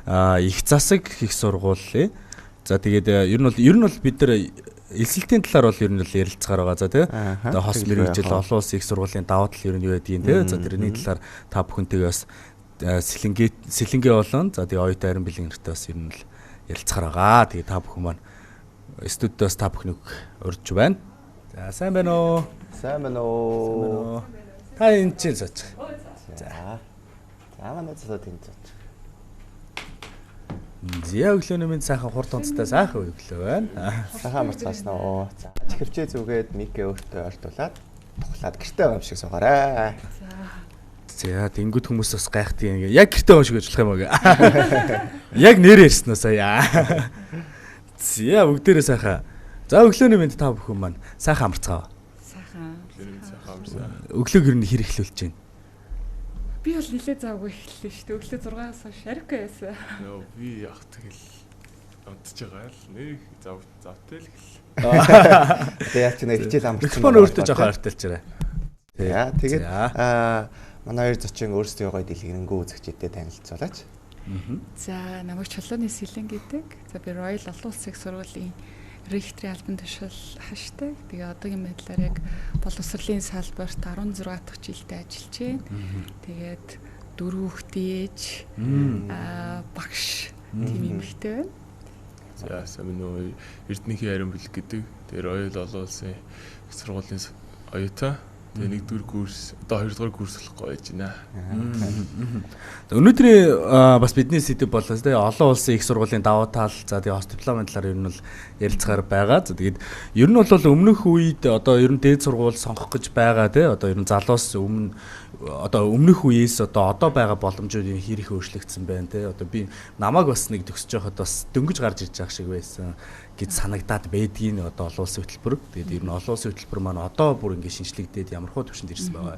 Их засаг их сургуулийн. За тэгээд ер нь бол бид нар элсэлтийн талаар бол ер нь бол ярилцгаар байгаа. За тий. Одоо хос мэргэжил олон улсын их сургуулийн давуу тал ер нь юу байдгийг тий. За тэрний талаар та бүхэнтэйгээ бас Сэлэнгэ болон за тэгээ оюутан Ариун бэлгийн нэртэй бас ер нь л ярилцгаар байгаа. Тэгээ та бүхэн маань студиоос та бүхнийг урьж байна. За сайн байна уу? Сайн байна уу? Та энэ чинь суучих. За. За манай залуу тэнд суучих. Зя өглөөний минь сайхан хурд онцтой сайхан өглөө байна. Сайхан амарцгаасан уу? За чихвчээ зүгээд Микэ өөртөө ойртуулад тухлаад гэртээ байгаа юм шиг суугаарай. За тэнгүүд хүмүүс бас гайхдаг юм. Яг гэртээ байгаа шиг ажиллах юм аа. Яг нэр ярьсан уу сая. За бүгдээрээ сайхан. За өглөөний минь та бүхэн маань сайхан амарцгаав. Сайхан. Өглөөний минь сайхан амарцгаа. Өглөөг ер нь хэр эхлүүлж байна? Би бол нилээ завгүй эхэллээ шүү дээ. Өглөө 6-аас хойш арвгүй байсан. Нөө би яг тэгэл унтж байгаа л нэг завтай л эхэллээ. Тэгээ яг ч нэг хичээл амарсан. Микрофон өөртөө жоохон ойртолчаарай. За тэгээд манай хоёр зочин өөрсдөө гоё дэлгэрэнгүй үзэгчдэд танилцуулаач. За намайг Чулууны Сэлэн гэдэг. За би Royal олон улсын их сургуулийн ректорийн албан тушаал хаштай. Тэгээ одоогийн байдлаар яг боловсролын салбарт 16 дахь жилдээ ажиллаж байна. Тэгээд дөрөв хүүхдийн ээж, багш тийм эмэгтэй байна. За сайн байна уу? Эрдэнэхийн Ариун бэлэг гэдэг. Тэгээ Royal олон улсын их сургуулийн оюутан. Тэгээ нэгдүгээр курс, одоо хоёрдугаар курс болох гэж байна. Өнөөдрийн бас бидний сэдэв болоос тэ олон улсын их сургуулийн давуу тал, за тэгээ хос дипломын талаар ер нь бол ярилцгаар байгаа. За тэгээд ер нь бол өмнөх үед одоо ер нь дээд сургууль сонгох гэж байгаа тэ одоо ер нь залуус өмнө одоо өмнөх үеэс одоо байгаа боломжууд хэр их өөрчлөгдсөн байна тэ одоо би намайг бас нэг төгсөж байхад бас дөнгөж гарч ирж байгаа шиг байсан гэж санагдаад байдгийн одоо олон улсын хөтөлбөр. Тэгээд ер нь олон улсын хөтөлбөр маань одоо бүр ингэ шинжлэгдээд ямар хуу төвшөнд ирсэн байгаа.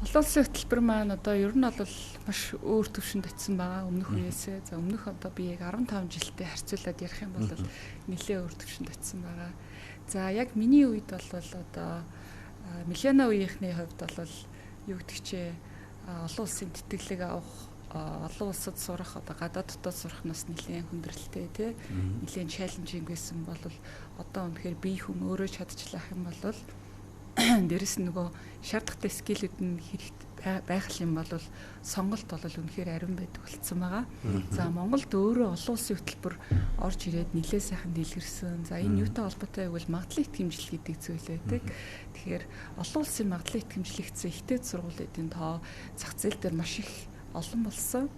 Олон улсын хөтөлбөр маань одоо ер нь бол маш өөр төвшөнд очисон байгаа өмнөх үеэсээ. За өмнөх одоо би яг 15 жилдээ харьцуулаад ярих юм бол нэлээ өөр төвшөнд очисон байгаа. За яг миний үед бол одоо миллиона үеийнхний хувьд бол юу гэдэг чи олон улсын тэтгэлэг авах, олон улсад сурах, одоо гадаад дотоод сурах нас нэлээд хүндрэлтэй тий, нэлээд чаленжинг байсан бол одоо үнэхээр бие хүн өөрөө чадчихлах юм бол дээрэс нь нөгөө шаардлагатай скиллүүд нь хэрэгтэй байх юм бол сонголт бол үнэхээр ариун байдаг болцсон байгаа. За Монголд өөрөө олон улсын хөтөлбөр орж ирээд нэлээд сайхан дэлгэрсэн. За энэ юутай холбоотой гэвэл магадлал итгэмжлэл гэдэг зүйл байдаг. Тэгэхээр олон улсын магадлал итгэмжлэгдсэн ихтэй сургуулиудын тоо зах зээл дээр маш их олон болсон.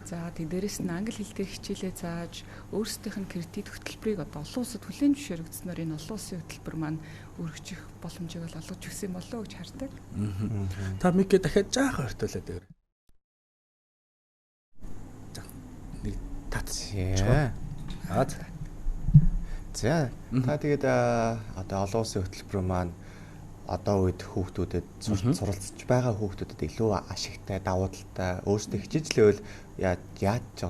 За тэг дээрэс нь англи хэл дээр хичээлээ зааж өөрсдийнх нь кредит хөтөлбөрийг одоо олон улсад хүлээн зөвшөөрөгдснөөр энэ олон улсын хөтөлбөр маань өргөжих боломжийг бол олгож өгсөн юм болов уу гэж хардаг. Та Микэ дахиад жаахан ойртуулаад өгөөрэй. Нэг тат. Аа. За та тэгээд одоо олон улсын хөтөлбөр маань одоо үед хүүхдүүдэд суралцж байгаа хүүхдүүдэд илүү ашигтай, давуу талтай, өөрсдөө хичээжлэвэл яаж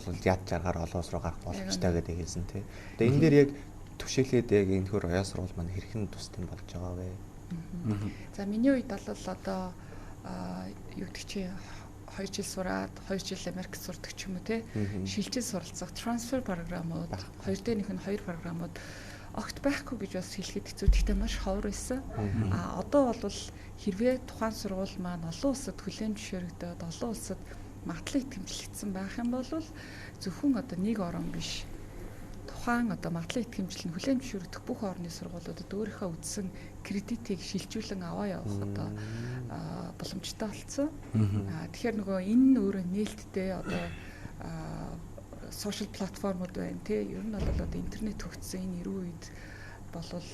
бол яд жаргаар олон улс руу гарах боломжтой гэдэг хэлсэн тий. Одоо энэ дээр яг түшиглээд яг энэ хөр оюун сургууль маань хэрхэн тусдсан болж байгаа вэ? За миний үед бол одоо юу гэдэг чи 2 жил сураад 2 жил Америкт сурдаг ч юм уу тий. Шилжиж суралцах трансфер програмууд, хоёр дээр нэг нь хоёр програмууд огт байхгүй гэж бас хэлэхэд хэцүү. Гэхдээ маш ховор байсан. А одоо бол хэрвээ тухайн сургууль маань олон улсад хүлээн зөвшөөрөгдөөд олон улсад магадлал итгэмжлэгдсэн байх юм бол зөвхөн одоо нэг орон биш. Тухайн одоо магадлал итгэмжлэл нь хүлээн зөвшөөрөгдөх бүх орны сургуулиудад өөрийнхөө үзсэн кредитийг шилжүүлэн аваа явах одоо боломжтой болсон. Тэгэхээр нөгөө энэ нь өөрөө нээлттэй одоо сошиал платформуд байна тий. Ер нь бол одоо интернет хөгжсөн энэ эрүү үед болвол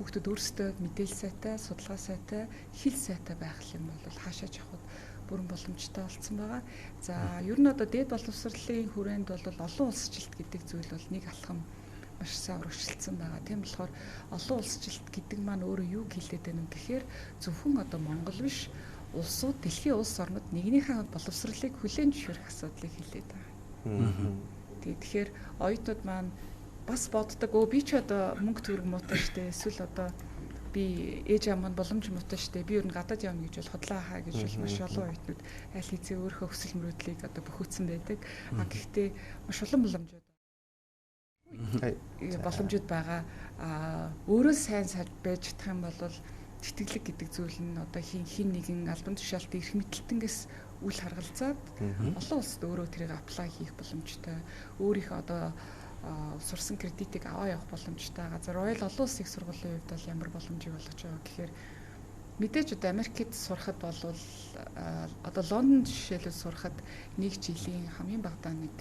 хүүхдүүд өөрсдөө мэдээлэл сайтай, судалгаа сайтай, хэл сайтай байх юм бол хаашаа ч явахад бүрэн боломжтой болсон байгаа. За ер нь одоо дээд боловсролын хүрээнд бол олон улсчлалт гэдэг зүйл бол нэг алхам маш сайн урагшилсан байгаа. Тийм болохоор олон улсчлалт гэдэг маань өөрөө юу хэлээд байна вэ гэхээр зөвхөн одоо Монгол биш улсууд дэлхийн улс орнууд нэгнийхээ боловсролыг хүлээн зөвшөөрөх асуудлыг хэлээд байгаа. Тэгэхээр оюутнууд маань бас боддог, өө би ч одоо мөнгө төгрөг муутай штэ, эсвэл одоо Би ээж аав маань боломж муутай штэ. Би ер нь гадаад явна гэж бол худлаа хаа гэж бол маш олон оюутнууд аль хэзээ өөрийнхөө хүсэл мөрөөдлийг одоо бөхөөцсөн байдаг. А гэхдээ маш олон боломжууд байгаа. А өөрөө сайн байж чадах юм бол тэтгэлэг гэдэг зүйл нь одоо хин нэгэн албан тушаалтын эрх мэдэлтэнгээс үл харгалзаад олон улсад өөрөө тэрийг apply хийх боломжтой. Өөрийнхөө одоо сурсан кредитийг аваа явах боломжтой. За Royal олон улсын их сургуулийн хувьд бол ямар боломжийг олгож байгаа гэхээр мэдээж одоо Америкт сурахад бол одоо Лондонд жишээлбэл сурахад нэг жилийн хамгийн багадаа нэг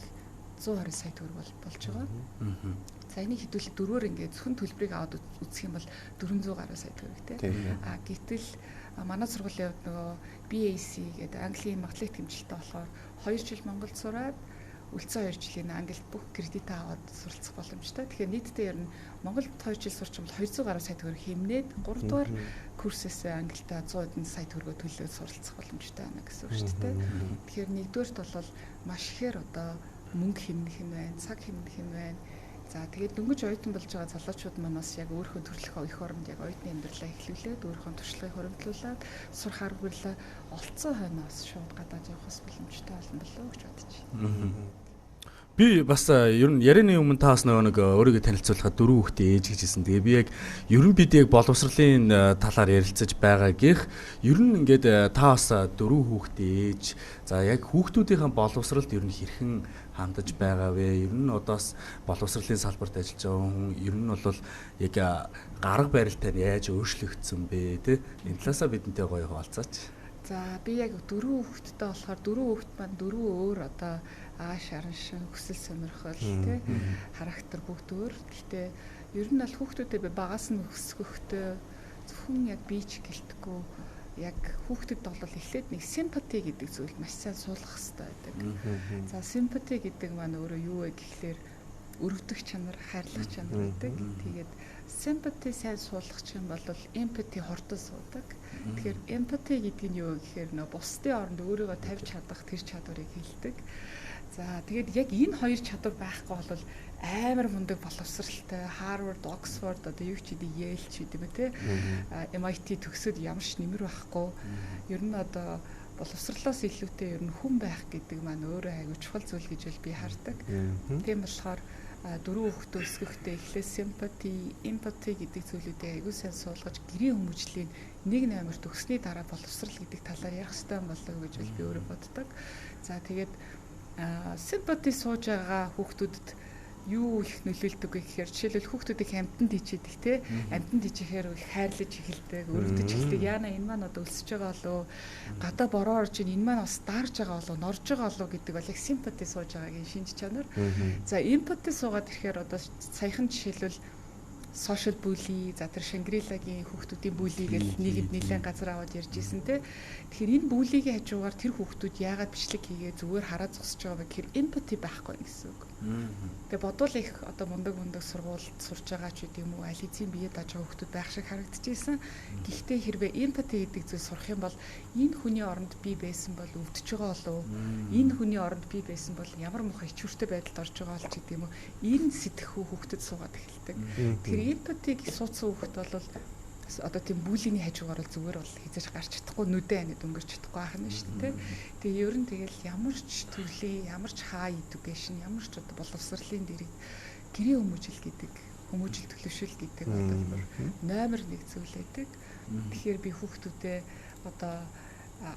120 сая төгрөг болж байгаа. За энийг хэдүүлээ дөрвөөр ингээд зөвхөн төлбөрийг аваад үзэх юм бол 400 гаруй сая төгрөг тий. А гэтэл манай сургуулийн хувьд нөгөө BAC гэдэг Английн магадлал хэмжилттэй болохоор 2 жил Монголд сураад үлдсэн 2 жилийн Англид бүх кредитээ аваад суралцах боломжтой. Тэгэхээр нийтдээ ер нь Монголд 2 жил сурч юм бол 200 гаруй сая төгрөг хэмнээд 3 дугаар курсээс Англидаа 100 хэдэн сая төгрөгөө төлөөд суралцах боломжтой байна гэсэн үг шүү дээ. Тэгэхээр нэгдүгээрт бол маш ихээр одоо мөнгө хэмнэх юм байна, цаг хэмнэх юм байна. За тэгээд дөнгөж оюутан болж байгаа залуучууд маань бас яг өөрийнхөө төрөлх эх оронд яг оюутны амьдралаа эхлүүлээд өөрийнхөө туршлагыг хуримтлуулад сурах арга олцсон хойноос шууд гадаад явах бас боломжтой болно болоо гэж бодож байна. Би бас ер нь ярианы өмнө та бас нөгөө нэг өөрийгөө танилцуулахад дөрвөн хүүхдийн ээж гэж хэлсэн. Тэгээ би яг ер нь бид яг боловсролын талаар ярилцаж байгаагийнх ер нь ингээд та бас дөрвөн хүүхдийн ээж. За яг хүүхдүүдийнхээ боловсролд ер нь хэрхэн хандаж байгаа вэ? Ер нь одоос боловсролын салбарт ажиллаж байгаа хүн ер нь бол яг арга барилтай нь яаж өөрчлөгдсөн бэ те? Энэ талаасаа бидэнтэй гоё хуваалцаач. За би яг дөрвөн хүүхэдтэй болохоор дөрвөн хүүхэд маань дөрвөн өөр одоо ааш араншин хүсэл сонирхол тий характер бүгд өөр. Гэхдээ ер нь бол хүүхдүүдэд би багаас нь өсгөхдөө зөвхөн яг би ч гэлтэхгүй яг хүүхдэд бол эхлээд нэг симпати гэдэг зүйл маш сайн суулгах хэрэгтэй байдаг. За симпати гэдэг маань өөрөө юу вэ гэхлээр өрөвдөх чанар, хайрлах чанар гэдэг. Тэгээд sympathy сайн суулгах юм бол empathy хурдан суудаг. Тэгэхээр empathy гэдэг нь юу гэхээр нөө бусдын оронд өөрийгөө тавьж чадах тэр чадварыг хэлдэг. За тэгээд яг энэ хоёр чадвар байхгүй бол амар мундаг боловсралтай Harvard, Oxford одоо юу ч гэдэг Yale ч гэдэг юм те MIT төгсөөд ямар ч нэмэр байхгүй. Ер нь одоо боловсрлоос илүүтэй ер нь хүн байх гэдэг маань өөрөө айгүй чухал зүйл гэж би хардаг. Тийм болохоор дөрвөн хүүхдээ өсгөхдөө эхлээд sympathy, empathy гэдэг зүйлүүдийг айгүй сайн суулгаж гэрийн хүмүүжлийн нэг номер төгссөний дараа боловсрал гэдэг талаар ярих хэрэгтэй болов гэж би өөрөө боддог. За тэгээд sympathy сууж байгаа хүүхдүүдэд юу их нөлөөлдөг вэ гэхээр жишээлбэл хүүхдүүд их амьтанд ичээдэг те амьтанд ичэхээр их хайрлаж эхэлдэг, өрөвдөж эхэлдэг. Яана энэ маань одоо өлсөж байгаа болов гадаа бороо орж ийн энэ маань бас дарж байгаа болов норж байгаа болов гэдэг бол яг симпати сууж байгаагийн шинж чанар. За эмпати суугаад ирэхээр одоо саяхан жишээлбэл social bully, за тэр Шангрилагийн хүүхдүүдийн bully гэж нийгэмд нэлээд газар аваад ярьж исэн те. Тэгэхээр энэ bully-гийн хажуугаар тэр хүүхдүүд яагаад бичлэг хийгээ зүгээр хараад зогсож байгаа вэ гэхээр empathy байхгүй гэсэн үг. Тэгээ бодвол их одоо мундаг сургуульд сурж байгаа ч гэдэм үү аль хэзээ бие дааж байгаа хүүхдүүд байх шиг харагдчихсэн. Гэхдээ хэрвээ empathy гэдэг зүйл сурах юм бол энэ хүний оронд би байсан бол өвдөж байгаа болов энэ хүний оронд би байсан бол ямар муухай ичвэртэй байдалд орж байгаа бол ч гэдэм үү энэ сэтгэхүй хүүхдэд суугаад эхэлдэг. Тэгэхээр empathy-г суудсан хүүхд бол одоо тийм бүлиний хажуугаар бол зүгээр бол хизээж гарч чадахгүй нүдэ анид өнгөрч чадахгүй байх нь шүү дээ. Тэгээ ер нь тэгэл ямар ч төрлийн ямар ч high education ямар ч одоо боловсролын дэрэг гэрийн хүмүүжил гэдэг хүмүүжил төлөвшөл гэдэг одоо бүр номер 1 зүйл байдаг. Тэгэхээр би хүүхдүүдээ одоо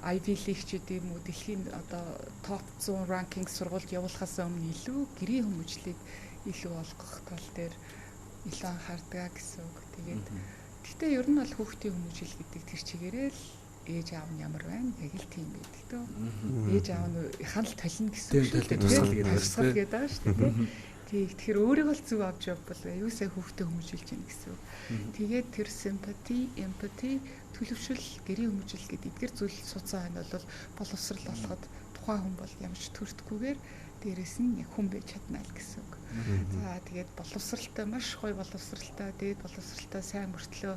Ivy League ч гэдэг юм уу дэлхийн одоо топ 100 ranking сургуульд явуулахаас өмнө илүү гэрийн хүмүүжлийг илүү олгох тал дээр илүү анхаардаг гэсэн үг. Тэгээд гэхдээ ер нь бол хүүхдийн хүмүүжил гэдэг тэр чигээрээ л ээж аав нь ямар байна яг л тийм байдаг төө. Ээж аав нь ханал толино гэсэн үг шүү дээ. Тусгал гэдэг байгаа шүү дээ. Тий. Тэгэхээр өөрийгөө л зөв авч явбал аюулсай хүүхдээ хүмүүжүүлж яах гэсэн үг. Тэгээд тэр sympathy, empathy, төлөвшөл, гэрийн хүмүүжил гэдэг эдгэр зүйл суудсан хойно бол боловсрал олоход тухайн хүн бол ямар ч төртгүйгээр дээрэс нь яг хүн байж чадна л гэсэн үг. За тэгээд боловсралтай маш гоё боловсралтай, дээд боловсралтай сайн мөртлөө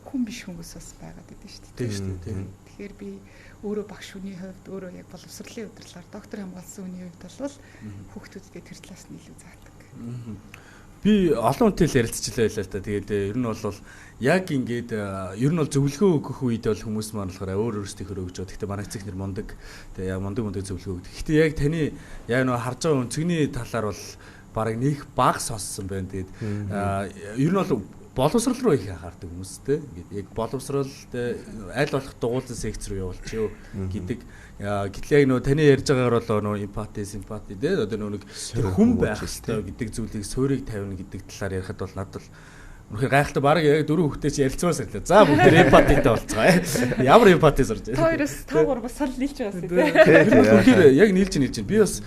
хүн биш хүмүүс бас байгаад идэв шүү дээ. Тийм шүү дээ. Тэгэхээр би өөрөө багш хүний хувьд өөрөө яг боловсролын удирдлагаар доктор хамгаалсан хүний хувьд бол хүүхдүүдтэй тэр талаас нь илүү заадаг. Би олон хүнтэй л ярилцчихлаа байлаа л та. Тэгээд ер нь бол яг ингээд ер нь бол зөвлөгөө өгөх үед бол хүмүүс маань болохоор өөр өөрсдийнхөө өгж байгаа. Гэхдээ манай эцэг нэр мундаг. Тэгээ яг мундаг зөвлөгөө өгдөг. Гэхдээ яг таны яг нөө харж байгаа өнцгний талаар бол бараг нэг баг сонссон байна. Тэгээд ер нь бол боловсрал руу их анхаардаг хүмүүс те. Ингээд яг боловсрал те аль болох дугуулсан секц рүү явуулчих гэдэг. Гэтэл яг нөө таны ярьж байгаагаар бол нөө эмпати, симпати те одоо нөө нэг тэр хүн байх ёстой гэдэг зүйлийг суурийг тавина гэдэг талаар ярихад бол надад бол үнэхээр гайхалтай, бараг яг дөрөв хүүхдээ чи ярилцмаар санагдаа. За бүгд эмпатитай болцгоо. Ямар эмпати сурж байна. Та хоёроос 5 3 бас санал нийлж байгаас тийм. Үнэхээр яг нийлж байна. Би бас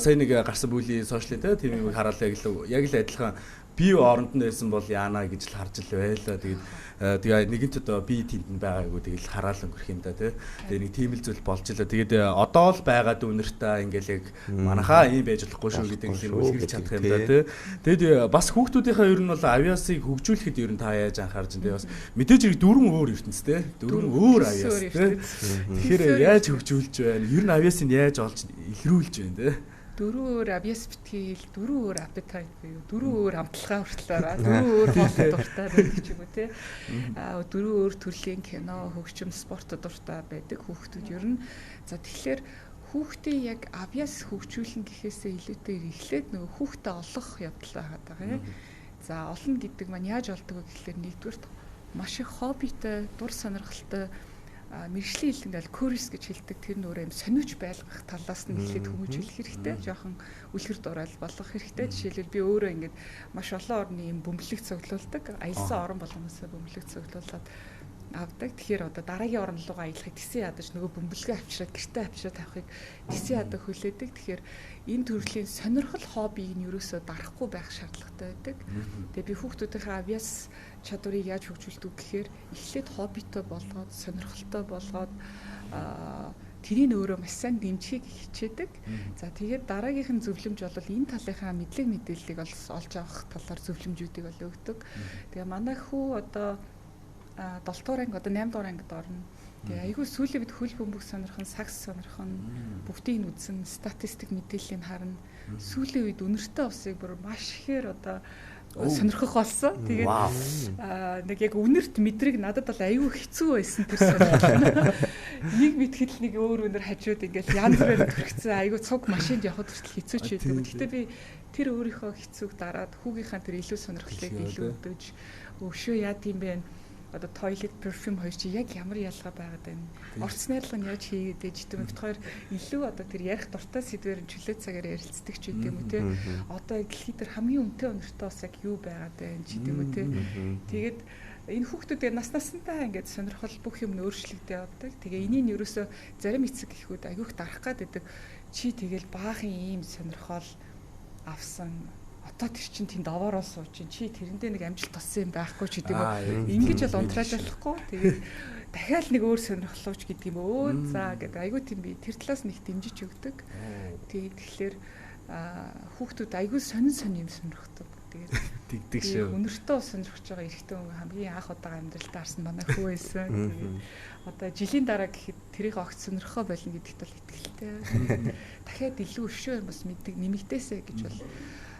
сая нэг гарсан бүлийн сошиалын те тийм юм хараад яг л адилхан би оронд нь байсан бол яана гэж л харж л байлаа. Тэгээд тэгээ нэгэнт одоо би тэнд нь байгаагүй тэгэл хараал өнгөрөх юм да тий. Тэгээ нэг тийм л зүйл болж илаа. Тэгээд одоо л байгаа дүүнэртээ ингээл яг манайхаа ийм байж болохгүй шүү гэдэг юм үлгэрч чадах юм да тий. Тэгээд бас хүүхдүүдийнхээ ер нь бол авиасыг хөгжүүлэхэд ер нь та яаж анхаарч байна тий. Бас мэдээж хэрэг дөрвөн өөр ертөнц тий. Дөрвөн өөр авиас тий. Тэгэхээр яаж хөгжүүлж байна? Ер нь авиасыг яаж олж илрүүлж байна тий. Дөрвөн өөр авиас битгий хэл, дөрвөн өөр appetite буюу дөрвөн өөр амталгаа хүртэл байгаа. Дөрвөн өөр хоолтой дуртай байдаг ч юм уу те. Дөрвөн өөр төрлийн кино, хөгжим, спортод дуртай байдаг хүүхдүүд ер нь. За тэгэхээр хүүхдийн яг авиас хөгжүүлнэ гэхээсээ илүүтэйгээр эхлээд нөгөө хүүхдээ олох явдал байгаад байгаа юм. За олно гэдэг маань яаж олдог вэ гэхлээр нэгдүгээрт маш их хоббитой, дур сонирхолтой, мэргэжлийн хэлэнд бол curious гэж хэлдэг. Тэр нь өөрөө юм сониуч байлгах талаас нь эхлээд хүмүүжүүлэх хэрэгтэй. Жохон үлгэр дуурайл болгох хэрэгтэй. Жишээлбэл би өөрөө ингээд маш олон орны юм бөмбөлөг цуглуулдаг. Аялсан орон болгоноос бөмбөлөг цуглуулад авдаг. Тэгэхээр одоо дараагийн орон руугаа аялахыг тэсэн ядаж нөгөө бөмбөлгөө авчираад гэртээ авчираад тавихыг тэсэн ядаг хүлээдэг. Тэгэхээр энэ төрлийн сонирхол хоббиг нь ерөөсөө дарахгүй байх шаардлагатай байдаг. Тэгээ би хүүхдүүдийнхээ авиас чадварыг яаж хөгжүүлдэг гэхээр эхлээд хоббитой болгоод, сонирхолтой болгоод тэрийг өөрөө маш сайн дэмжихийг хичээдэг. За тэгээд дараагийнх нь зөвлөмж бол энэ талынхаа мэдлэг мэдээллийг олж авах талаар зөвлөмжүүдийг бол өгдөг. Тэгээ манай хүү одоо 7 дугаар анги, одоо 8 дугаар ангид орно. Тэгээ айгүй сүүлийн бид хөл бөмбөг сонирхон, сагс сонирхон, бүгдийг нь үзэн, статистик мэдээллийг харна. Сүүлийн үед үнэртэй усыг бүр маш ихээр одоо сонирхох болсон. Тэгээд нэг яг үнэрт мэдрэг надад бол айгүй хэцүү байсан тэр сонирхол. Нэг мэтгэл нэг өөр үнэр хажууд ингээл янз бүрээр төрөгцөн айгүй цуг машинд явхад хүртэл хэцүү ч байдаг. Гэхдээ би тэр өөрийнхөө хэцүүг дараад хүүгийнхаа тэр илүү сонирхлыг илүү өдөж өшөө яа тийм бэ? Одоо toilet perfume хоёр чи яг ямар ялгаа байгаад байна? Орц найрлага нь яаж хийгээд байж гэдэг юм. Бид хоёр илүү одоо тэр ярих дуртай сэдвээр нь чөлөө цагаар ярилцдаг ч гэдэг юм уу те. Одоо дэлхий дээр хамгийн үнэтэй үнэртэй бас яг юу байгаад байна ч гэдэг юм уу те. Тэгээд энэ хүүхдүүд нас насандаа ингээд сонирхол бүх юм нь өөрчлөгдөж явдаг. Тэгээ энийг нь ерөөсөө зарим эцэг эхүүд айгүйх дарах гад байдаг. Чи тэгэл баахан ийм сонирхол авсан. Одоо тэр чинь тэнд овоороо сууж чинь чи тэрэндээ нэг амжилт олсон юм байхгүй ч гэдэг юм. Ингэж бол унтрааж болохгүй. Тэгээд дахиад нэг өөр сонирхлооч гэдэг юм өө. За гэдэг айгүй тийм би тэр талаас нэг дэмжиж өгдөг. Тэгээд тэгэхээр хүүхдүүд айгүй сонин сонин юм сонирхдаг. Тэгээд тэгдэг шүү. Үнэртөө сонирхож байгаа эрэгтэй хүн хамгийн анх удаага амьдралдаа харсан манай хүү байсан. Тэгээд одоо жилийн дараа гэхэд тэрийг огт сонирхоо болно гэдэгт бол итгэлтэй. Дахиад илүү өшөө юм бас мэддэг нэмэгдээсэ гэж бол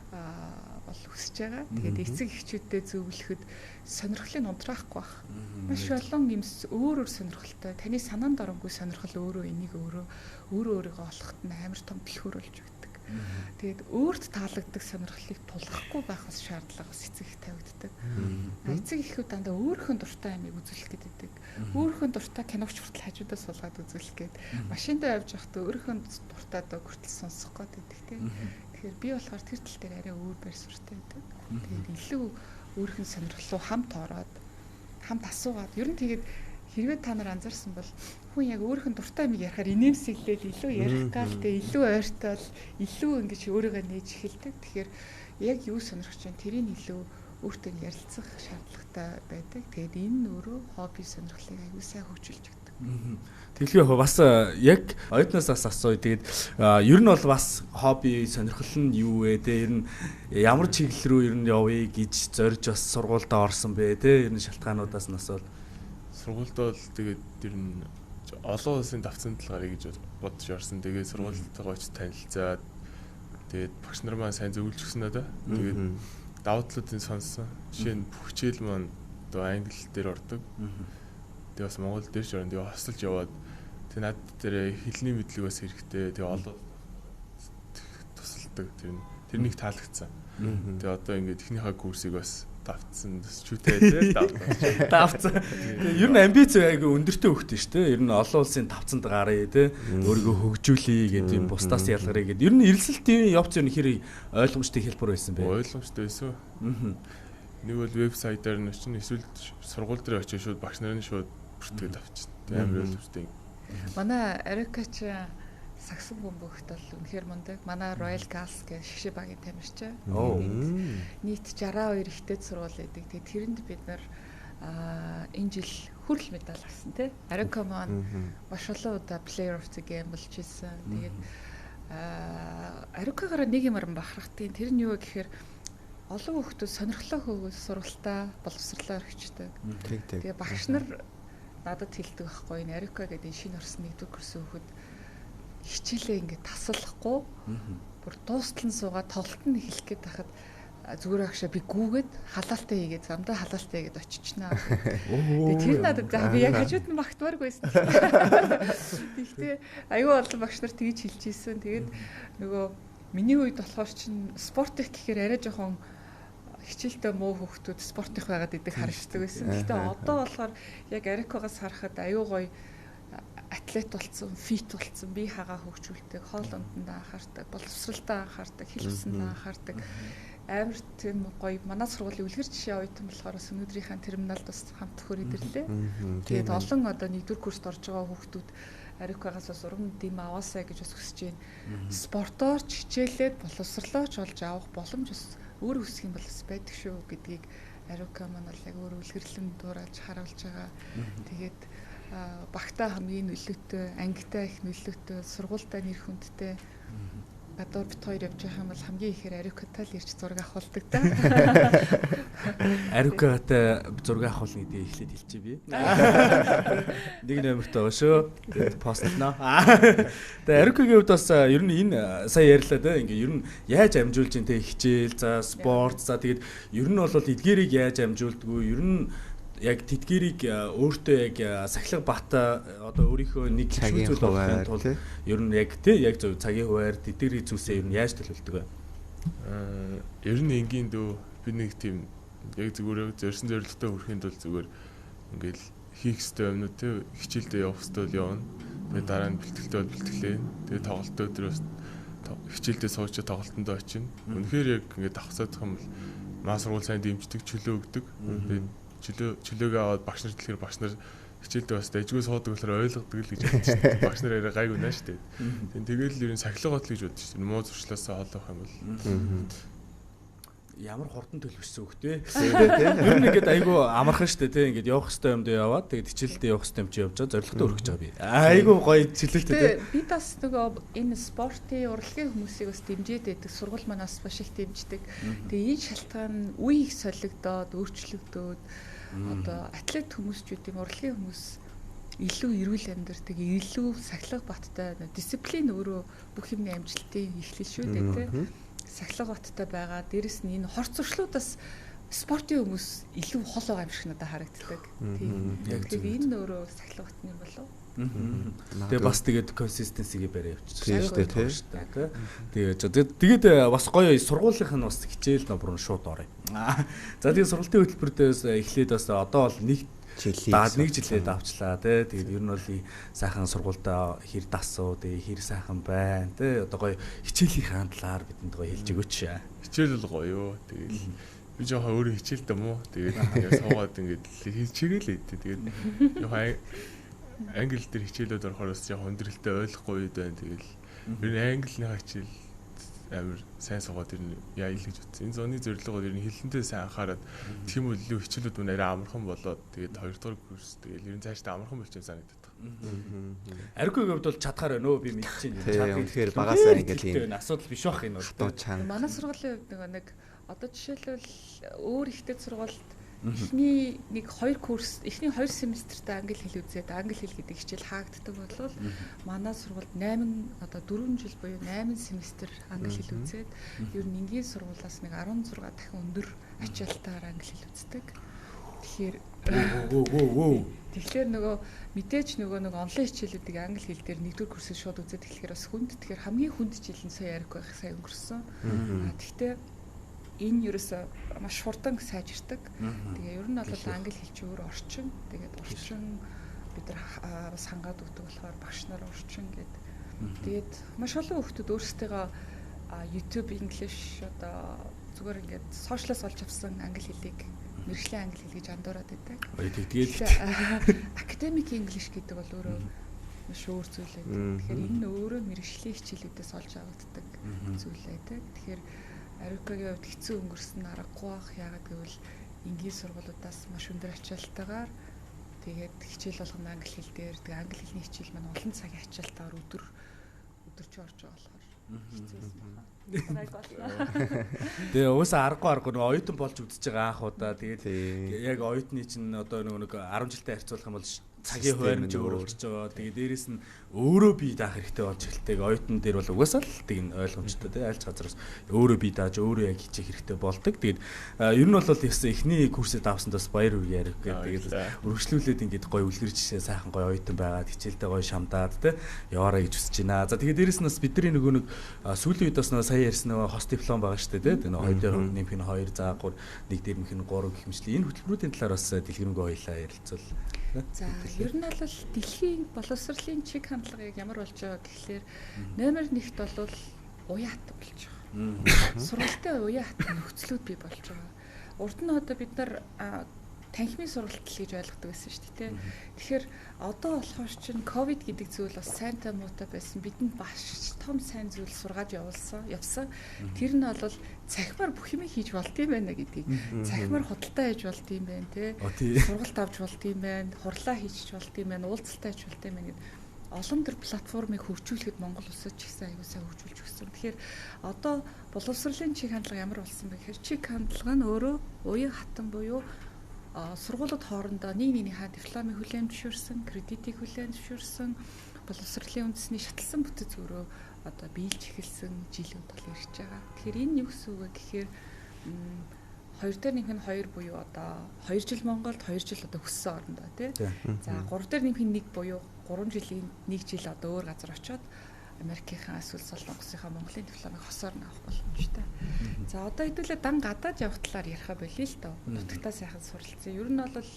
бол хүсэж байгаа. Тэгээд эцэг эхчүүдтэй зөвлөхөд сонирхлыг унтраахгүй байх. Маш олон юм өөр өөр сонирхолтой. Таны санаанд оронгүй сонирхол өөрөө энийг өөрөө өөрийгөө олоход нь амар том түлхүүр болж өгдөг. Тэгээд өөрт таалагддаг сонирхлыг тулгахгүй байх бас шаардлага бас эцэг их тавигддаг. Эцэг эхүүд дандаа өөрийнхөө дуртай амийг үзүүлэх гэдэг. Өөрийнхөө дуртай киногч хүртэл хажуудаа суулгаад үзүүлэх гээд машиндаа явж байхдаа өөрийнхөө дуртай дуу хүртэл сонсох гээд байдаг тийм. Тэгэхээр би болохоор тэр тал дээр арай өөр байр суурьтай байдаг. Тэгээд илүү өөрийнх нь сонирхлоо хамт ороод хамт асуугаад ер нь тэгээд хэрвээ та нар анзаарсан бол хүн яг өөрийнх нь дуртай юмыг ярихаар инээмсэглээл илүү ярих гал тэ илүү ойртол илүү ингэж өөрийгөө нээж эхэлдэг. Тэгэхээр яг юу сонирхож байна тэрийг илүү өөртөө нь ярилцах шаардлагатай байдаг. Тэгээд энэ нь өөрөө хобби сонирхлыг аягүй сайн хөгжүүлж өгдөг. Тэгэхээр бас яг оюутнаас бас асууя. Тэгээд ер нь бол бас хобби сонирхол нь юу вэ те? Ер нь ямар чиглэл рүү ер нь явъя гэж зорж бас сургуульдаа орсон бэ те? Ер нь шалтгаануудаас нь асуул. Сургуульд бол тэгээд ер нь олон улсын давцсан тал гарыг гэж бодож орсон. Тэгээд сургуультайгаа очиж танилцаад тэгээд багш нар маань сайн зөвлөж өгсөн надад. Тэгээд давуу талуудын сонссон. Жишээ нь бүх хичээл маань одоо англи дээр ордог. Тэгээ бас монгол дээр ч орно. Тэгээ хосолж яваад тэгээ над дээр хэлний мэдлэг бас хэрэгтэй. Тэгээ олон тусалдаг. Тэр нэг таалагдсан. Тэгээ одоо ингээд техникийн курсыг бас давтсан чүүтэй тий давтсан. Тэгээ ер нь амбиц айгүй өндөртэй хөхтэй шүү дээ. Ер нь олон улсын тавцанд гаръя тий өөрийгөө хөгжүүлье гэдэг юм бусдаас ялгарыг гэдэг. Ер нь эрэлсэлтийн явц ер нь хэр ойлгомжтой хэлбэр байсан бэ? Ойлгомжтой байсан. Нэг бол вебсайтаар нь очино эсвэл сургууль дээр очиж шууд багш нарын шууд бүртгээд авчихна. Тэг амар ойлгомжтой. Манай Арикач сагсан бөмбөгт бол үнэхээр мундаг. Манай Royal Gals гэх шгшээ багийн тамирчин. Нийт 62 ихтэй сургууль байдаг. Тэгээ тэрэнд бид нар энэ жил хүрэл медаль авсан тий. Арика маань маш олон удаа Player of the Game болж исэн. Тэгээд Арикагаараа нэг юмар бахархдаг. Тэр нь юу гэхээр олон хүүхдүүд сонирхлоо хөөгөөс сургалтаа боловсрлоо орхичдаг. Тэгээ багш нар надад хэлдэг байхгүй энэ Арика гэдэг шинэ орсон нэгдүгээр курсын хүүхэд хичээлээ ингээд таслахгүй бүр дуустал нь суугаад тоглолт нь эхлэх гээд байхад зүгээр агшаа би гүүгээд халаалтай хийгээд замдаа халаалтай хийгээд очичнаа. Тэгээ тэр надад за би яг хажууд нь багтмааргүй байсан. Тэгтээ аюу олон багш нар тэгж хэлж ийсэн. Тэгээд нөгөө миний үед болохоор чин спорт их гэхээр арай жоохон хичээлдээ муу хүүхдүүд спорт их байгаад идэг харагддаг байсан. Гэхдээ одоо болохоор яг Арикогоос харахад аюу гоё атлет болсон, фит болсон, бие хагаа хөгжүүлдэг, хоол унданд анхаардаг, боловсролтой анхаардаг, хэл усанд анхаардаг. Амар тийм гоё. Манай сургуулийн үлгэр жишээ оюутан болохоор бас өнөөдрийнхээ терминалд бас хамт хөрөд ирлээ. Тэгээд олон одоо нэгдүгээр курст орж байгаа хүүхдүүд Арикагаас бас урам дэм аваасай гэж бас хүсэж байна. Спортоор ч хичээлээд боловсрлоо ч олж авах боломж бас өөр өсөх юм бол бас байдаг шүү гэдгийг Арика маань бол яг өөр үлгэрлэн дуурайж харуулж байгаа. Тэгээд багтаа хамгийн нөлөөтэй, ангитай их нөлөөтэй, сургуультай нэр хүндтэй. Гадуур бит хоёр явж байгаа юм бол хамгийн ихээр Арикатай л ирж зураг авахулдаг та. Арикатай зураг авахулна гэдгийг эхлээд хэлчихье би. Нэг номерт байгаа шүү. Тэгээд постлно. Тэгээд Арикагийн хувьд бас ер нь энэ сая ярьлаа те ингээ ер нь яаж амжуулж ин те хичээл, за спорт, за тэгээд ер нь бол эдгээрийг яаж амжуулдгүү, ер нь яг тэдгэрийг өөртөө яг сахилга бат одоо өөрийнхөө нэг зүйл болохын тулд ер нь яг тий яг зөв цагийн хуваар тэдгэрийг зүйлсээ ер нь яаж төлөвлөдөг вэ? Ер нь энгийн дөө би нэг тийм яг зүгээр зорьсон зорилготой хүрэхийн тулд зүгээр ингээл хийх ёстой юмнууд тий хичээлдээ явах ёстой бол явна. Тэгээ дараа нь бэлтгэлтэй бол бэлтгэлээ. Тэгээ тоглолтоо өдрөөс хичээлдээ суучаа тоглолтондоо очино. Үнэхээр яг ингээд давхцаадах юм бол маа сургууль сайн дэмждэг, чөлөө өгдөг. Тэгээд чөлөөгөө аваад багш нар дэлгэр багш нар хичээлдээ бас дайггүй суудаг болохоор ойлгодог л гэж бодож шүү дээ. Багш нар арай гайгүй наа шүү дээ. Тэгэл ер нь сахилга батл гэж бодож шүү дээ. Муу зуршлаасаа хол авах юм бол ямар хурдан төлөвшсөн хөх те. Ер нь ингээд айгүй амархан шүү дээ те. Ингээд явах хэвээр юмд яваад тэгээд хичээлдээ явах хэвээр юм чи явж байгаа зорилготой өргөж байгаа би. Айгүй гоё чөлөөлтэй те. Би бас нөгөө энэ спортын урлагийн хүмүүсийг бас дэмжиж байдаг. Сургууль манаас маш их дэмждэг. Тэгээ энэ шалтгаан үе их солигдоод, өөрчлөгдөөд одоо атлет хүмүүс ч үгүй урлагийн хүмүүс илүү эрүүл амьдардаг, илүү сахилга баттай, дисциплин өөрөө бүх юмны амжилтын эхлэл шүү дээ те. Сахилга баттай байгаа. Дээрэс нь энэ хор зуршлуудаас спортын хүмүүс илүү хол байгаа юм шиг надад харагддаг. Тийм. Тэгэхээр энэ өөрөө сахилга батны юм болов уу? Тэгээ бас тэгээд consistency-гээ барай явчихсан шүү дээ. Тэгээд тэгээд бас гоё сургуулийнх нь бас хичээл номер нь шууд орё. За тэгээд сургалтын хөтөлбөр дээрээс эхлээд бас одоо бол нэг жилээ давчлаа тий. Тэгээд ер нь бол сайхан сургуультай хэр дасуу, тэгээд хэр сайхан байна тий. Одоо гоё хичээлийнхаа талаар бидэнд гоё хэлж өгөөч. Хичээл бол гоё юу. Тэгээд би жоохон өөрөө хичээлтэй мó. Тэгээд суугаад ингээд хичээгээл ээ. Тэгээд жоохон англи дээр хичээлүүд орохоор бас жоохон хүндрэлтэй ойлгохгүй үед байна. Тэгэл ер нь англиныхаа хичээл амар сайн суугаад ер нь яа ил гэж утсан. Энэ зуны зорилго бол ер нь хэлэндээ сайн анхаарад тийм үл илүү хичээлүүд мөн арай амархан болоод тэгээд хоёрдугаар курс тэгэл ер нь цаашдаа амархан болчих юм санагдаад байна. Арикогийн хувьд бол чадхаар байна өө би мэдчихээн. Чадах тэгэхээр багасаа ингээд ийм асуудал биш байх энэ бол. Манай сургуулийн хувьд нөгөө нэг одоо жишээлбэл өөр ихтэй сургуульд Эхний нэг 2 курс, эхний 2 семестртээ англи хэл үзээд англи хэл гэдэг хичээл хаагддаг бол манай сургуульд 8 одоо 4 жил буюу 8 семестр англи хэл үзээд ер нь энгийн сургуулиас нэг 16 дахин өндөр ачаалтаар англи хэл үздэг. Тэгэхээр Тэгэхээр нөгөө мэдээж нөгөө нэг онлайн хичээлүүдийг англи хэл дээр нэгдүгээр курсээ шууд үзээд эхлэхээр бас хүнд. Тэгэхээр хамгийн хүнд жил нь сая ярихгүй байх сая өнгөрсөн. Гэхдээ энэ ерөөсөө маш хурдан сайжирдаг. Тэгээ ер нь бол англи хэл чи өөр орчин. Тэгээд орчин бид нар бас хангаад өгдөг болохоор багш нар орчин гээд. Тэгээд маш олон хүмүүс өөрсдийгөө YouTube English одоо зүгээр ингээд сошиалаас олж авсан англи хэлийг мэргэжлийн англи хэл гэж андуураад байдаг. Тэгээд academic English гэдэг бол өөрөө маш өөр зүйл байдаг. Тэгэхээр энэ нь өөрөө мэргэжлийн хичээлүүдээс олж авагддаг зүйл байдаг. Тэгэхээр Арикагийн хувьд хэцүү өнгөрсөн аргагүй бах. Яагаад гэвэл энгийн сургуулиудаас маш өндөр ачаалтайгаар тэгээд хичээл болгоно англи хэл дээр. Тэгээд англи хэлний хичээл маань олон цагийн ачаалтайгаар өдөр өдөрч орж байгаа болохоор хэцүүсэн байна. Тэгээ уусаа аргагүй нөгөө оюутан болж үзэж байгаа анх удаа тэгээд яг оюутны чинь одоо нөгөө нэг 10 жилтэй харьцуулах юм бол цагийн хуваарь нь өөр болчихж байгаа. Тэгээ дээрэс нь өөрөө бие даах хэрэгтэй болж эхэлдэг. Оюутан дээр бол угаасаа л тэг нь ойлгомжтой тий альч газараас өөрөө бие дааж өөрөө яг хичээх хэрэгтэй болдог. Тэгээд ер нь бол яасан эхний курсээ давсанд бас баяр хүргэе ярих гэдэг. Тэгээд үргэлжлүүлээд ингээд гоё үлгэр жишээ сайхан гоё оюутан байгаад хичээлдээ гоё шамдаад тий яваарай гэж хүсэж байна. За тэгээд дээрэс нь бас бидний нөгөө нэг сүүлийн үед бас нөгөө сая ярьсан нөгөө хос диплом байгаа шүү дээ тий. Нөгөө 2 дээр нэмэх нь 2 за 3 1 дээр нэмэх нь 3 гэх мэтлээ энэ хөтөлбөрүүдийн талаар бас дэлгэрэнгүй хоёлаа ярилцвал. За ер нь бол дэлхийн боловсролын чиг хандлагыг ямар болж байгаа гэхлээр номер 1-т бол уяат болж байгаа. Сургалтын уяат нөхцлүүд бий болж байгаа. Урд нь одоо бид нар танхимын сургалт л гэж ойлгодог байсан шүү дээ, тэ. Тэгэхээр одоо болохоор чинь ковид гэдэг зүйл бас сайнтай муутай байсан. Бидэнд маш том сайн зүйл сургаж явсан. Тэр нь бол цахимаар бүх юм хийж болд юм байна гэдгийг. Цахимаар худалдаа хийж болд юм байна, тэ. Сургалт авч болд юм байна, хурлаа хийж болд юм байна, уулзалтаа хийж болд юм байна гэд олон төр платформыг хөгжүүлэхэд Монгол улсад ч гэсэн аягүй сайн хөгжүүлж өгсөн. Тэгэхээр одоо боловсролын чиг хандлага ямар болсон бэ гэхээр чиг хандлага нь өөрөө уян хатан буюу сургуулиуд хоорондоо нэг нэгнийхээ дипломыг хүлээн зөвшөөрсөн, кредитийг хүлээн зөвшөөрсөн, боловсролын үндэсний шатлсан бүтэц өөрөө одоо биелж эхэлсэн жилүүд бол ирж байгаа. Тэгэхээр энэ юу гэсэн үг вэ гэхээр 2 дээр нэмэх нь 2 буюу одоо 2 жил Монголд 2 жил одоо өссөн орондоо тий. За 3 дээр нэмэх нь 1 буюу 3 жилийн 1 жил одоо өөр газар очиод Америкийнхаа эсвэл Солонгосынхаа Монголын дипломыг хосоор нь авах боломжтой. За одоо хэдүүлээ дан гадаад явах талаар яриха болиё л доо. Нутагтаа сайхан суралцсан. Ер нь бол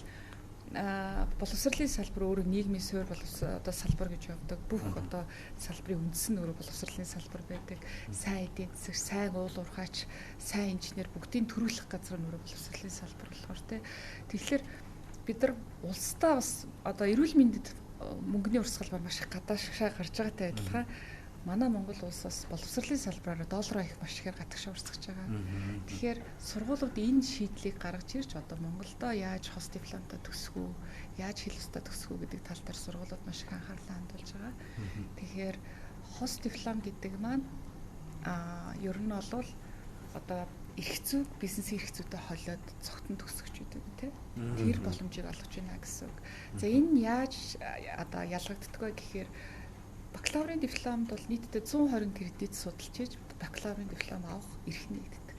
боловсролын салбар өөрөө нийгмийн суурь одоо салбар гэж явдаг. Бүх одоо салбарын үндэс нь өөрөө боловсролын салбар байдаг. Сайн эдийн засаг, сайн уул уурхаач, сайн инженер бүгдийн төрүүлэх газар нь өөрөө боловсролын салбар болохоор тий. Тэгэхээр бид нар улсдаа бас одоо эрүүл мэндэд мөнгөний урсгал маш их гадаашаа гарч байгаатай адилхан манай Монгол улс бас боловсролын салбараар доллараа их маш ихээр гадагшаа урсгаж байгаа. Тэгэхээр сургуулиуд энэ шийдлийг гаргаж ирж одоо Монголдо яаж хос дипломтой төгсөх үү, яаж хэл устай төгсөх үү гэдэг тал дээр сургуулиуд маш их анхаарлаа хандуулж байгаа. Тэгэхээр хос диплом гэдэг маань ер нь бол одоо эрх зүйг бизнесийн эрх зүйтэй холиод цогтон төгсгөж байдаг тий. Тэр боломжийг олгож байна гэсэн үг. За энэ яаж одоо ялгагддаг вэ гэхээр бакалаврын дипломд бол нийтдээ 120 кредит судалж иж бакалаврын диплом авах эрх нэгддэг.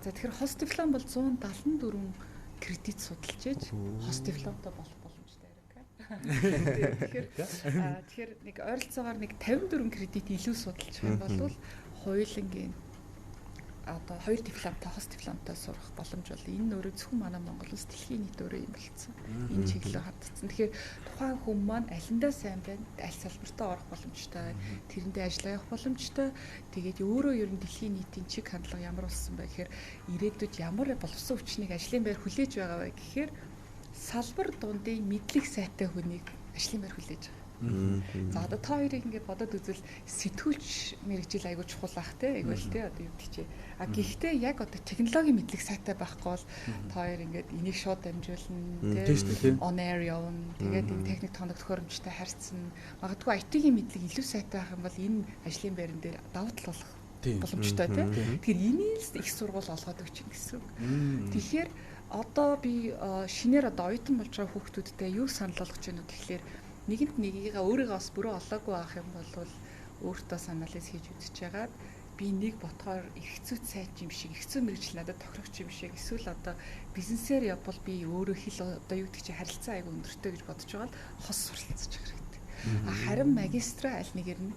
За тэгэхээр хос диплом бол 174 кредит судалж иж хос дипломтой болох боломжтой хэрэг. Тэгэхээр нэг ойролцоогоор нэг 54 кредит илүү судалж юм бол хоёулангийн одоо хоёр дипломтой хос дипломтой сурах боломж бол энэ өөрөө зөвхөн манай Монгол улс дэлхийн нийт өөрөө юм болцсон. Энэ чиглэлээр хандсан. Тэгэхээр тухайн хүн маань алиндаа сайн байна, аль салбартаа орох боломжтой, тэрэндээ ажиллаа явах боломжтой. Тэгээд өөрөө ер нь дэлхийн нийтийн чиг хандлага ямар болсон бэ гэхээр ирээдүйд ямар боловсон хүчнийг ажлын байр хүлээж байгаа вэ гэхээр салбар дундын мэдлэг сайтай хүнийг ажлын байр хүлээж байгаа. За одоо та хоёрыг ингээд бодоод үзвэл сэтгүүлч мэргэжил айгуу чухал ах те айгуу л те одоо юу гэдэг чи. А гэхдээ яг одоо технологийн мэдлэг сайтай байхгүй бол та хоёр ингээд энийг шууд дамжуулна те on air явна. Тэгээд энэ техник тоног төхөөрөмжтэй харьцна. Магадгүй IT-ийн мэдлэг илүү сайтай байх юм бол энэ ажлын байран дээр давуу тал болох Боломжтой тийм. Тэгэхээр энийг л их сургууль олгоод өгч юм гэсэн үг. Тэгэхээр одоо би шинээр одоо оюутан болж байгаа хүүхдүүдтэй юу санал болгож байна вэ гэхлээр нэгэнт нэгийгээ өөрийгөө бас бүрэн олоогүй байх юм бол өөртөө анализ хийж үзэж хагаад би нэг ботхоор эрх зүйт сайн юм шиг, эрх зүйн мэргэжил надад тохирох юм шиг, эсвэл одоо бизнесээр явбал би өөрөө хэл одоо юу гэдэг чи харилцаа айгүй өндөртэй гэж бодож байгаа л хос суралцж хэрэгтэй. Харин магистра аль нэгээр нь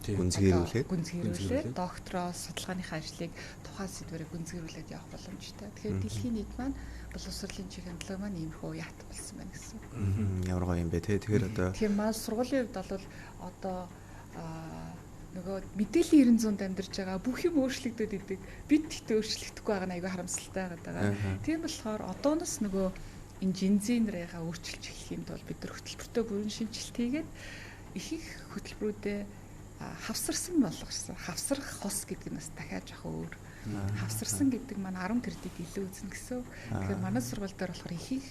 гүнзгийрүүлээд доктороо судалгааныхаа ажлыг тухайн сэдвэрээ гүнзгийрүүлээд явах боломжтой. Тэгэхээр дэлхийн нийт маань боловсролын чиг хандлага маань иймэрхүү яат болсон байна гэсэн. Ямар гоё юм бэ те. Тэгэхээр одоо тэгэхээр маань сургуулийн хувьд бол одоо нөгөө мэдээллийн 900-д амьдарч байгаа бүх юм өөрчлөгдөд идэг. Бид тэгтээ өөрчлөгдөхгүй байгаа нь айгүй харамсалтай байгаа. Тийм болохоор одооноос нөгөө энэ жинзинрээга өөрчилж эхлэх юм бол бид нар хөтөлбөртөө бүрэн шинжилт хийгээд их их хөтөлбөрүүдээ хавсарсан болгосон. Хавсрах хос гэдэг нь бас дахиад жоохон өөр. Хавсарсан гэдэг маань 10 кредит илүү үзнэ гэсэн. Тэгэхээр манай сургууль дээр болохоор их их